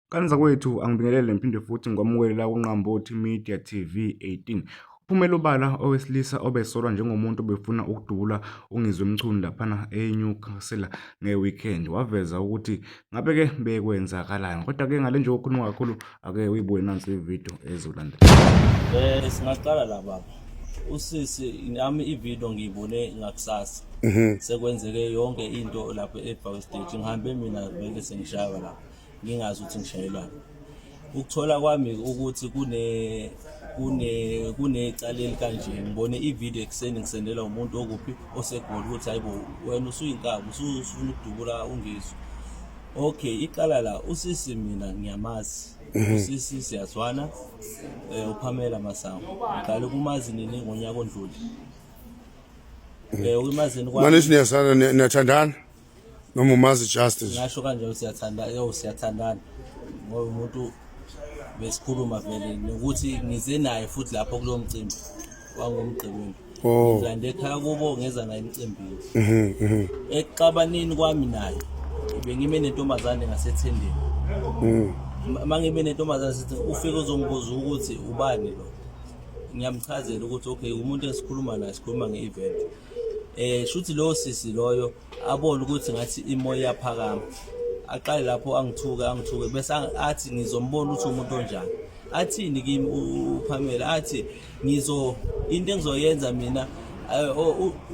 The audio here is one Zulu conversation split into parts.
Kanza kwethu angibingelele ngiphinde futhi ngikwamukele la kuNqambothi Media TV 18. Uphumele obala owesilisa obesolwa njengomuntu obefuna ukudubula uNgizwe Mchunu laphana eNewcastle nge-weekend. Waveza ukuthi ngabe-ke bekwenzakalani. Kodwa-ke ngale nje kokukhuluma kakhulu ake uyibuke nansi ividiyo ezolandela. Singaqala la baba. Usisi nami ivideo ngiyibone ngakusasa. Sekwenzeke yonke into lapho eBhawe stage. Ngihambe mina vele sengishaywa lapho. Ngingazi ukuthi ngishayelwani. Ukuthola kwami ukuthi kune kune kunecala elikanje ngibone ivideo ekuseni ngisendelwa umuntu okuphi oseGoli ukuthi hayibo wena usuyinkabi usufuna ukudubula uNgizwe. Okay, icala la usisi mina ngiyamazi. Usisi siyazwana uPamela Masango. Ngiqale ukumazi nini ngonyaka ondlule. Ukumazini kwami. Manje niyazana niyathandana? Noma umazi just nje. Ngasho kanjalo siyathanda yo siyathandana ngoba umuntu besikhuluma vele nokuthi ngize naye futhi lapho kulo mcimbi wangoMgqibelo. Oh. Ngilande ekhaya kubo ngeza naye emcimbini. Ekuxabaneni kwami naye bengime nentombazane ngasethendeni. Mangime nentombazane sithi ufike uzongibuza ukuthi ubani lo. Ngiyamchazela ukuthi okay umuntu esikhuluma naye sikhuluma nge-event. Shuthi lo sisi loyo abone ukuthi ngathi imoya iyaphakama aqale lapho angithuke angithuke bese athi ngizombona ukuthi umuntu onjani athini kimi uPamela athi ngizo into engizoyenza mina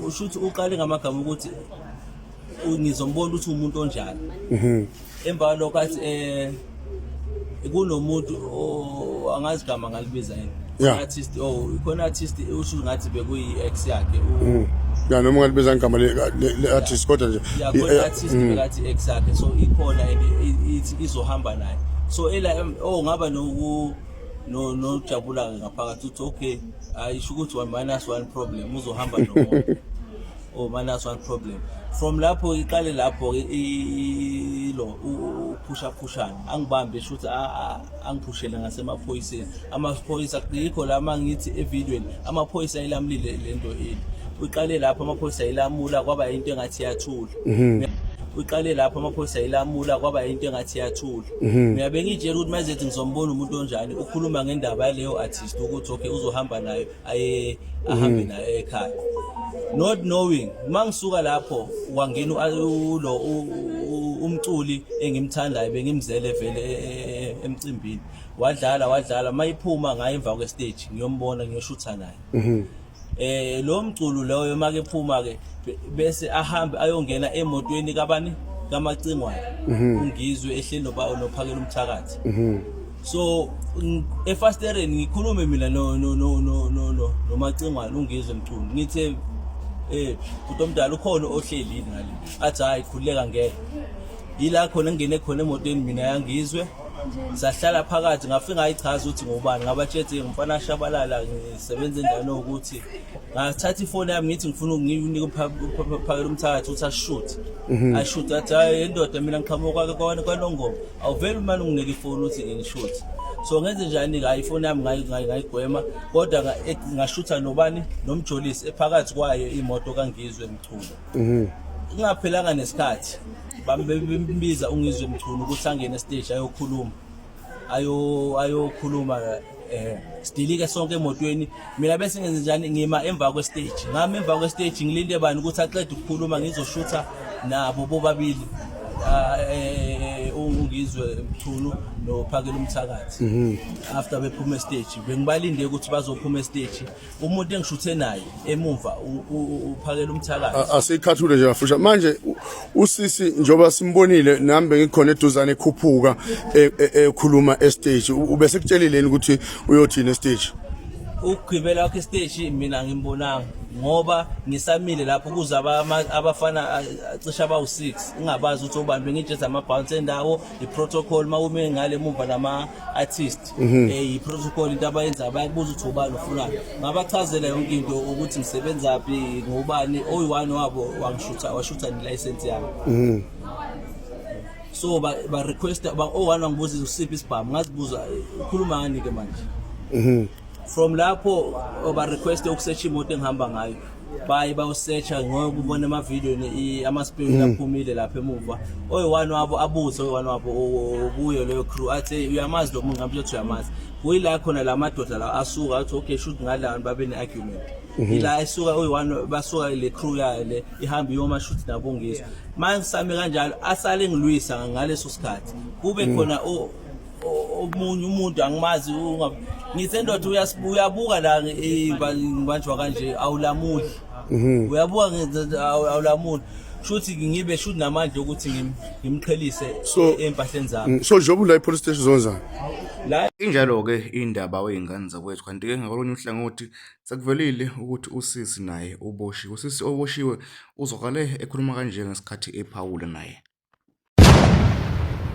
ushuthi uqale ngamagama ukuthi ngizombona ukuthi umuntu onjani. Emva kwalokho athi kunomuntu angazi igama ngalibiza yini. Artist oh ikhona artist usho ngathi bekuyi ex yakhe. Ya noma ungalibiza ngegama le artist kodwa nje ya khona artist bekathi ex yakhe so ikhona and ithi izohamba naye. So ela oh ngaba noku no nojabula ngaphakathi uthi okay ayisho ukuthi one minus one problem uzohamba nomuntu. Oh minus one problem. From lapho iqale lapho ilo uphusha phushana angibambe shuthi angiphushele ngasemaphoyiseni. Amaphoyisa yikho la mangithi evidweni amaphoyisa ayilamulile lento eli. Uqale lapho amaphoyisa ayilamula kwaba into engathi iyathula. Uqale lapho amaphoyisa ayilamula kwaba into engathi iyathula. Mina bengitshela ukuthi mayezethi ngizombona umuntu onjani ukhuluma ngendaba yaleyo artist ukuthi okay uzohamba nayo aye ahambe naye ekhaya. Not knowing mangisuka lapho wangena ulo umculi engimthandayo bengimzele vele emcimbini. Wadlala wadlala mayiphuma ngaye emva kwe stage ngiyombona ngiyoshutha naye. Lo mculo loyo make phuma ke bese ahambe ayongena emotweni kabani kaMacingwane uNgizwe ehleli noba noPhakela umthakathi. So efastereni ngikhulume mina no no no no no no noMacingwane uNgizwe Mchunu ngithe bhuti omdala ukhona ohleli ngale athi hayi khululeka ngeke yila khona ngingene khona emotweni mina yaNgizwe sahlala phakathi ngafika ngayichaza ukuthi ngubani ngabatshela ngumfana ashabalala ngisebenza endaweni ukuthi ngathatha ifoni yami ngithi ngifuna ukunginika uPhakela umthakathi ukuthi ashuthe ashuthe athi hayi indoda mina ngiqhamuka kwaNongoma awuveli umane unginike ifoni uthi ngishuthe so ngenze njani ke ifoni yami ngayigwema kodwa ngashutha nobani noMjolisi ephakathi kwayo imoto kaNgizwe Mchunu. Kungaphelanga nesikhathi bambiza uNgizwe Mchunu ukuthi angene estage ayokhuluma ayokhuluma sidilike sonke emotweni mina bese ngenze njani ngima emva kwe stage ngami emva kwe stage ngilinde bani ukuthi aqede ukukhuluma ngizoshutha nabo bobabili uNgizwe Mchunu noPhakela umthakathi after bephuma estage bengibalinde ukuthi bazophuma estage umuntu engishuthe naye emumva uPhakela umthakathi. Asikhathule nje kafusha manje usisi njengoba simbonile nami bengikhona eduzane ekhuphuka ekhuluma estage ubese kutshelile ukuthi uyothini estage? Ukugibela kwakhe estage mina ngimbonanga ngoba ngisamile lapho kuze abafana cishe abawu-6 ngingabazi ukuthi obani bengijeza ama-bounce endawo i-protocol uma ume ngale emuva nama-artist i-protocol into abayenzayo bayakubuza ukuthi ubani ufunani ngabachazela yonke into ukuthi ngisebenzaphi ngubani oyi-one wabo wangishutha washutha nelayisensi yami. So ba request ba oyi-one wangibuza usiphi isibhamu ngazibuza ukhuluma ngani ke manje. From lapho ba request ukusesha imoto engihamba ngayo. Baye bayosearcha ngoba ubona ama-video ama-spirit aphumile lapha emuva. Oyi-one wabo abuze oyi-one wabo kuyo leyo crew athi uyamazi lo muntu, ngabe uthi uyamazi. Kuyila khona la madoda la asuka athi okay, shoot ngala babe ne-argument. Ila esuka oyi-one basuka le crew yayo le ihambe iyoma shoot nabo ngizwe. Manje sami kanjalo asale ngilwisa ngaleso sikhathi. Kube khona omunye umuntu angimazi ngithe ndoda uyabuka la ngibanjwa kanje awulamuli. Uyabuka awulamuli. Shuthi ngibe shuthi namandla ukuthi ngimqhelise empahleni zami. So njengoba ula e-police station uzonzani? La Injalo-ke indaba wey'ngane zakwethu, kanti-ke ngakolunye uhlangothi sekuvelile ukuthi usisi naye uboshiwe. Usisi oboshiwe uzwakale ekhuluma kanje ngesikhathi ephawula naye.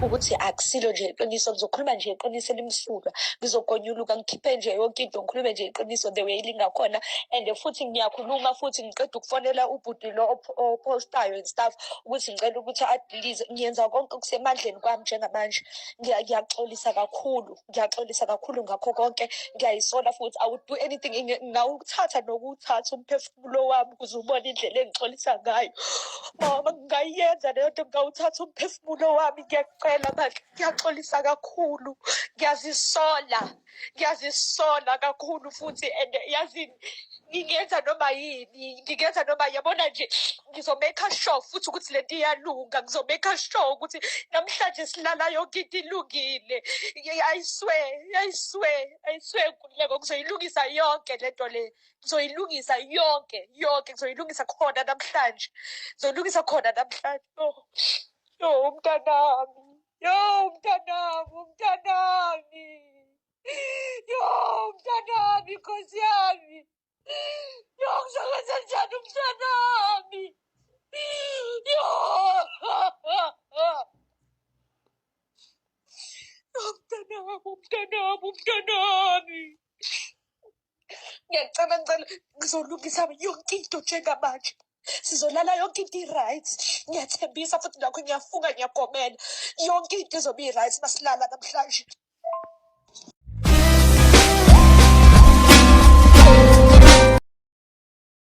Ukuthi akusilo nje iqiniso, ngizokhuluma nje iqiniso elimsulwa, ngizogonyuluka ngikhiphe nje yonke into, ngikhulume nje iqiniso the way lingakhona. And futhi ngiyakhuluma futhi ngiqeda ukufonela ubhuti lo opostayo and stuff ukuthi ngicela ukuthi adilize. Ngiyenza konke okusemandleni kwami njengamanje. Ngiyaxolisa kakhulu, ngiyaxolisa kakhulu ngakho konke, ngiyayisola futhi. I would do anything, ngingawuthatha nokuwuthatha umphefumulo wami ukuze ubone indlela engixolisa ngayo. Mama, ngingayenza leyo nto, ngingawuthatha umphefumulo wami. Ngiyakucela bandla, ngiyaxolisa kakhulu, ngiyazisola, ngiyazisola kakhulu futhi. And yazi ngingenza noma yini, ngingenza noma yabona nje, ngizomake sure futhi ukuthi lento iyalunga. Ngizomake sure ukuthi namhlanje silala yonke into ilungile. I swear, I swear, I swear, Nkululeko, ngizoyilungisa yonke lento le, ngizoyilungisa yonke yonke, ngizoyilungisa khona namhlanje, ngizoyilungisa khona namhlanje. Yo yo, umntanami, yo umntanami, umntanami, yo umntanami, nkosi yami, yo ngizokwenza njani umntanami? Yo umntanami, umntanami, umntanami. Ngiyacela, ngicela, ngizolungisa yonke into njengamanje. Sizolala yonke into i-right. Ngiyathembisa futhi nakho, ngiyafunga, ngiyagomela. Yonke into izobe i-right masilala namhlanje.